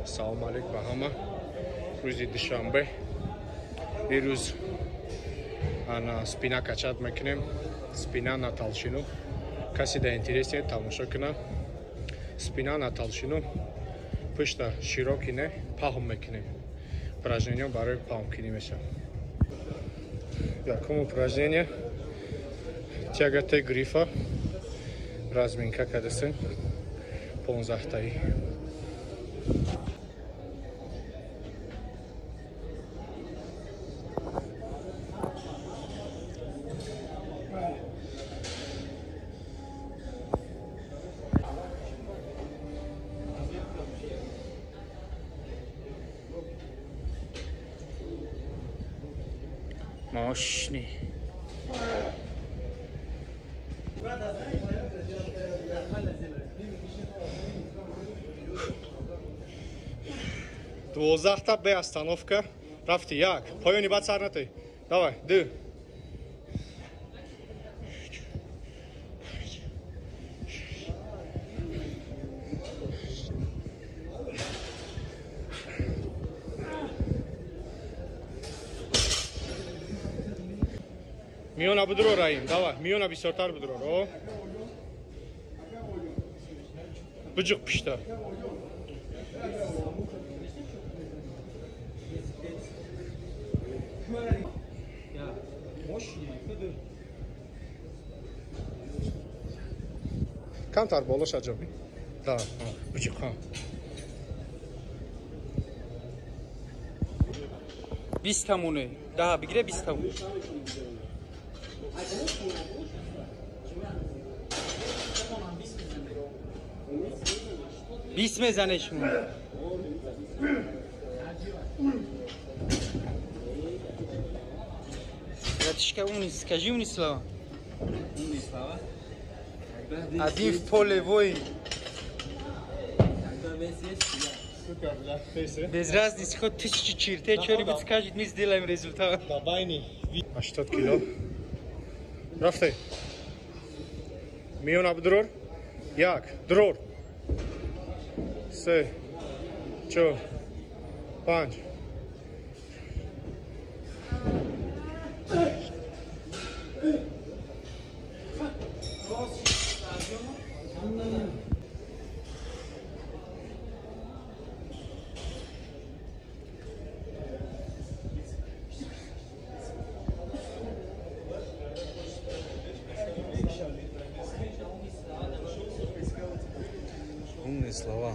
Салом алейк ба ҳама. Рӯзи душанбе. Ирӯз ана спина качать мекунем. Спина на толщину. Касе да интересе тамошо куна. Спина на толщину. Пушта широкий не, паҳм мекунем. Упражнение барои паҳмкунӣ мешавад. Якум упражнение тяга Т грифа. Разминка кардасем. 15таи. Мощный. 12та бе остановка. Рафти як. Поёни баъд сар натой. Давай, ду. Миёна бидро, Раим, давай, миёна бисёртар бидро, ро. Биҷиқ пишта. Камтар боло ша ҷоби. Да, биҷиқ, ҳа. 20 тамоне. Да, бигире 20 тамон. 20 мезане шумо. Братишка, умный, скажи умный слова. Умные слова. Один в поле воин. Когда весь есть, я. Сука, бля, ты Без разницы, хоть тысячи чертей, что-нибудь скажет, мы сделаем результат. Давай, 80 кило. Рафтай. Миёна бидрор. Як, дрор. Се, чор, панҷ. Умные слова.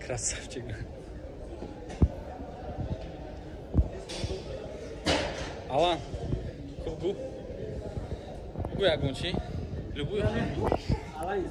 Красавчик. Алан, гу. Гу ягончи. Любую. Алан.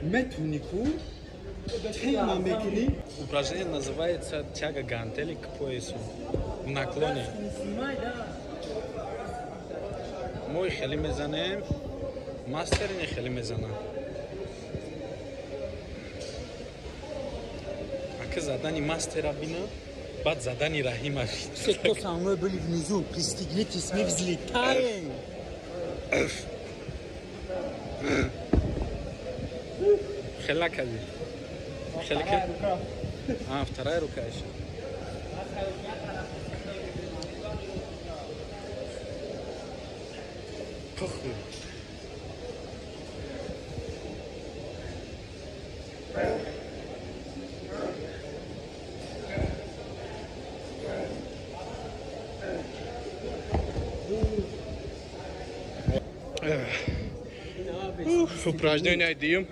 Метунику. Упражнение называется тяга гантели к поясу в наклоне. Мой хели мезанем, мастер не хели мезана. Ака задани мастера бина, баъд задани Раҳима. Все, кто со мной были внизу, пристегнитесь, мы взлетаем. Хел накарди. Хел ки? А, вторая рука еще. Похуй. Упражнение дуюм.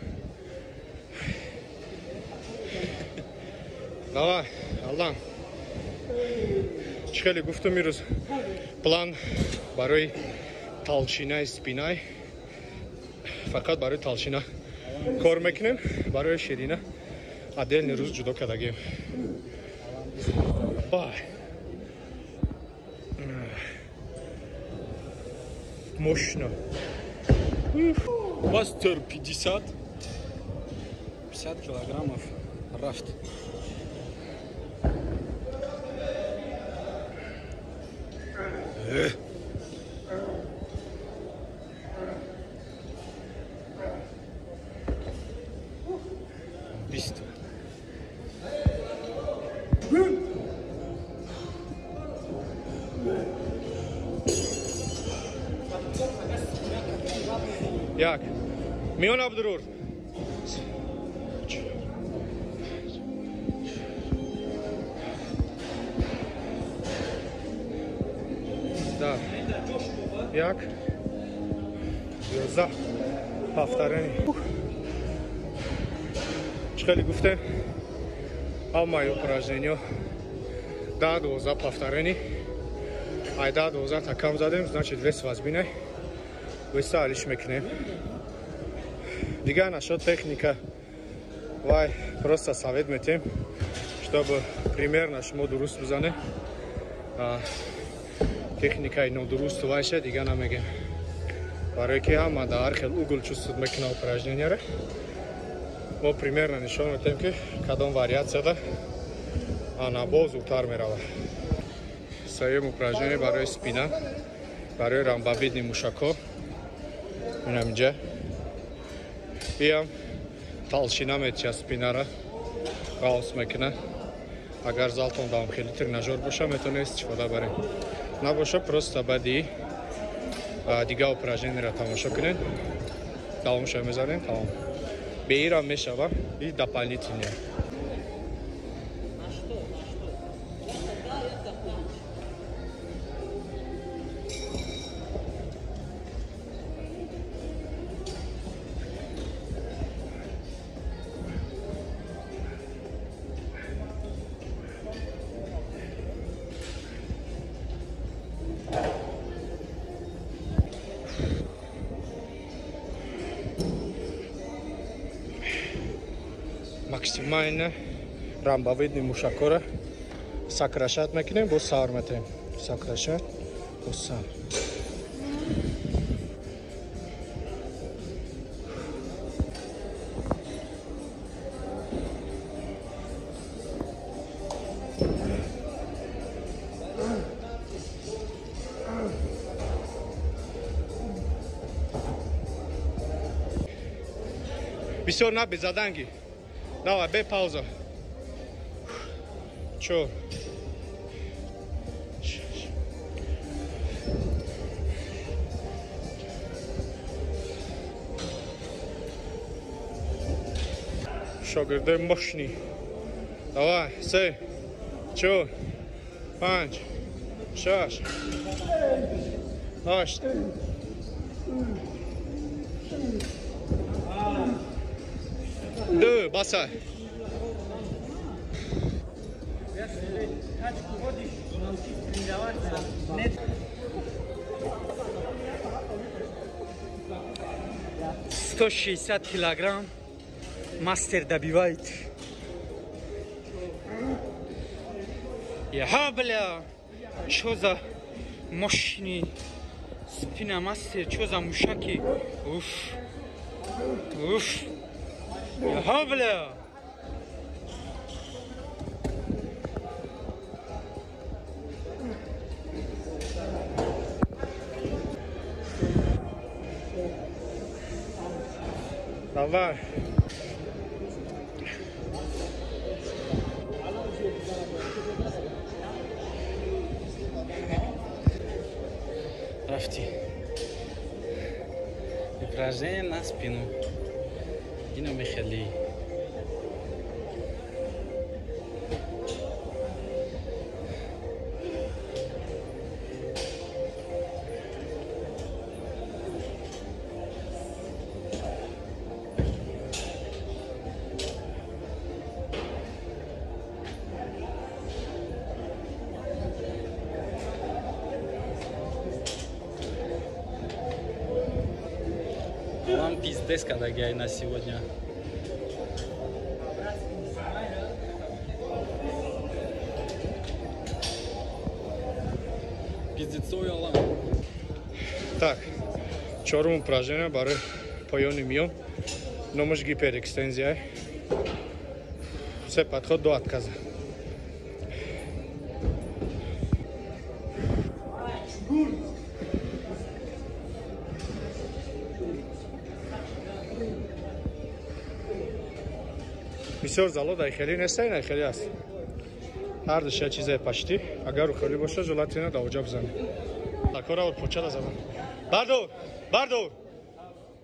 Давай, Аллан. Чӣ хеле гуфтум, имрӯз план барои толщинаи спинай, фақат барои толщина кор мекунем, барои ширина отдельный рӯз ҷудо кардагем. Мощно. Мастер 50. 50 килограммов рафт. Бист. Як. Миён Абдурур. Да. Як. 11 повторение. Чӣ хеле гуфтем, ҳамаи упражнениё 10-12 повторение. Ай 10-12 та кам задем, значит вес вазбинай. Веса алиш мекунем. Дигар нашод техника, вай просто совет метем, чтобы примерно шумо дуруст бизане. Техникаи нодуруст вайша дигар намегем. Барои ки ҳама дар ҳар хел угол чувствует мекуна упражненияро. Мо примерно нишон метем, ки кадом вариатсияда ана боз зудтар мерава. Сеюм упражнение барои спина, барои ромбовидни мушакҳо. Инам инҷа. Иам толщина метиҳад спинара, ғафс мекуна. Агар залтон давом хеле тренажёр боша, метавонед истифода баред. Набоша, просто баъди дигар упражнениеро тамошо кунед. Давомша мезанем, тамом. Беирам мешава и дополнительное. Максимально ромбовидни мушакҳоро сокращать мекунем, бо сар метем. Сокращать, бо сар. Бисёр наби заданги. Давай, бе пауза. 4. Шогирдои мощный. Давай, 3, 4, 5, 6, 8. 2, баса. Сто шестьдесят килограмм мастер добивает. Яха, бля, чё за мощный спина мастер, чё за мушаки? Уф, уф. Яха, бля. Давай. Рафти. Упражнение на спину. Ино мехали. Алан пиздец кадагай на сегодня. Пиздецой Алан. Так, чорум упражнение барои поёни миён. Номаш гиперэкстензия. Се подход до отказа. Бисёр зало дай хеле нестай, най хеле аст. Ҳар душа чизе пашти, агар хеле боша, желательно да оҷа бизанӣ. Такора ор почада задан. Бардор, бардор.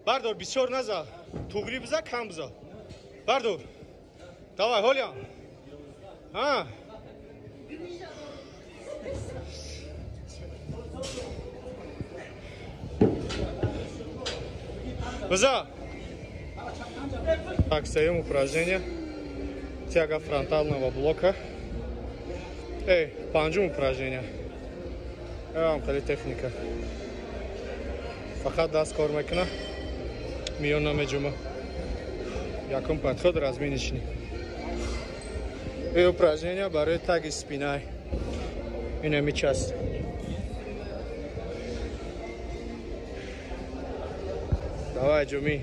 Бардор, бисёр наза. Туғри биза, кам биза. Бардор. Давай, Холиан. А. Биза. Так, сеюм упражнение. Тяга фронтального блока. Эй, панҷум упражнение. Эм хеле техника. Фақат даст кор мекуна. Миён намеҷума. Якум подход разминочный. Эй, упражнение барои таги спинай. Инами часть. Давай, ҷуми.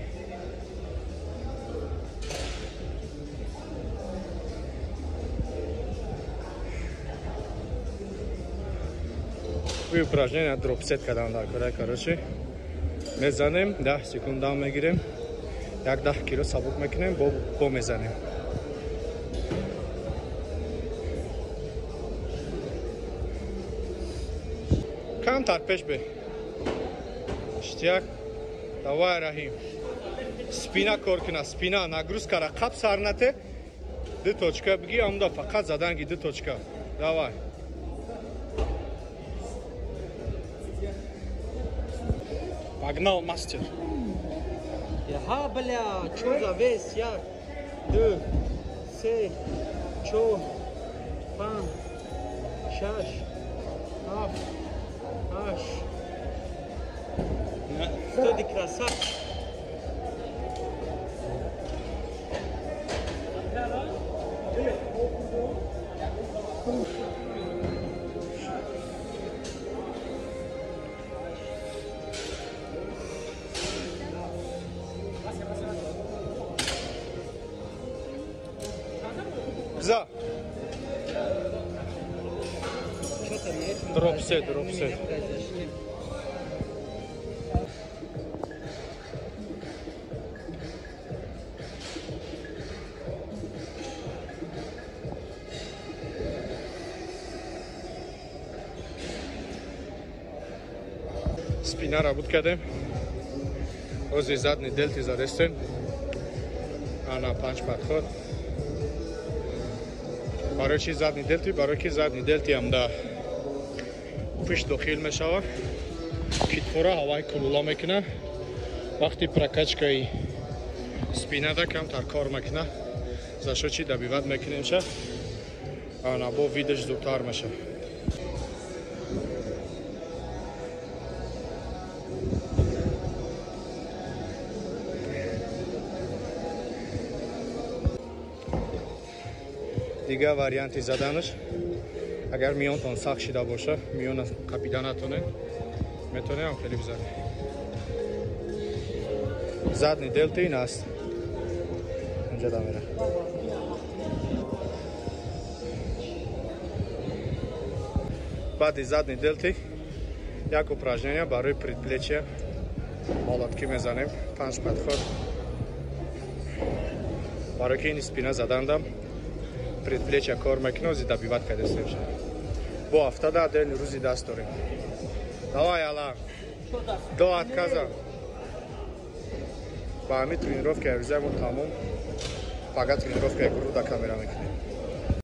И упражнение дропсет кадан дар кора, короче. Мезанем, 10 секунд дам мегирем. 10 кило сабук мекунем, бо мезанем. Камтар пеш бе. Иштияк. Давай, Раҳим. Спина кор куна, спина нагрузка ра қаб сар нате. Ду точка биги, амда фақат заданги ду точка. Давай. Погнал, мастер. Ага, бля, чё за вес? Як, ду, се, чор, панҷ, шаш, ҳафт, ҳашт. Стоди красавчик. За. Дропсет, дропсет. Спина работ кардем. Ози задни делти задестем. Ана панҷ подход. Барои чи задни делти? Барои ки задни делти ҳам да пушт дохил мешава. Китфора ҳаваи кулула мекуна. Вақти прокачкаи спинада камтар кор мекуна. За шо чи добиват мекунем ша? Ана бо видаш зудтар меша. Дигар варианти заданаш, агар миёнтон сахт шида боша, миёна қапида натонед, метонем хеле бизанед. Задни делти ин аст. Инҷа дамера. Баъди задни делти як упражнение барои предплечья молотки мезанем, 5 подход. Барои ки ин спина задандам предплечья кор мекунем, ози добиват кардастем ша. Бо ҳафта ден рӯзи даст дорем. Давай, Алан. До отказа. Ба ҳамин тренировка рӯзаи мо тамом. Фақат тренировкаи гурӯҳ да камера мекунем.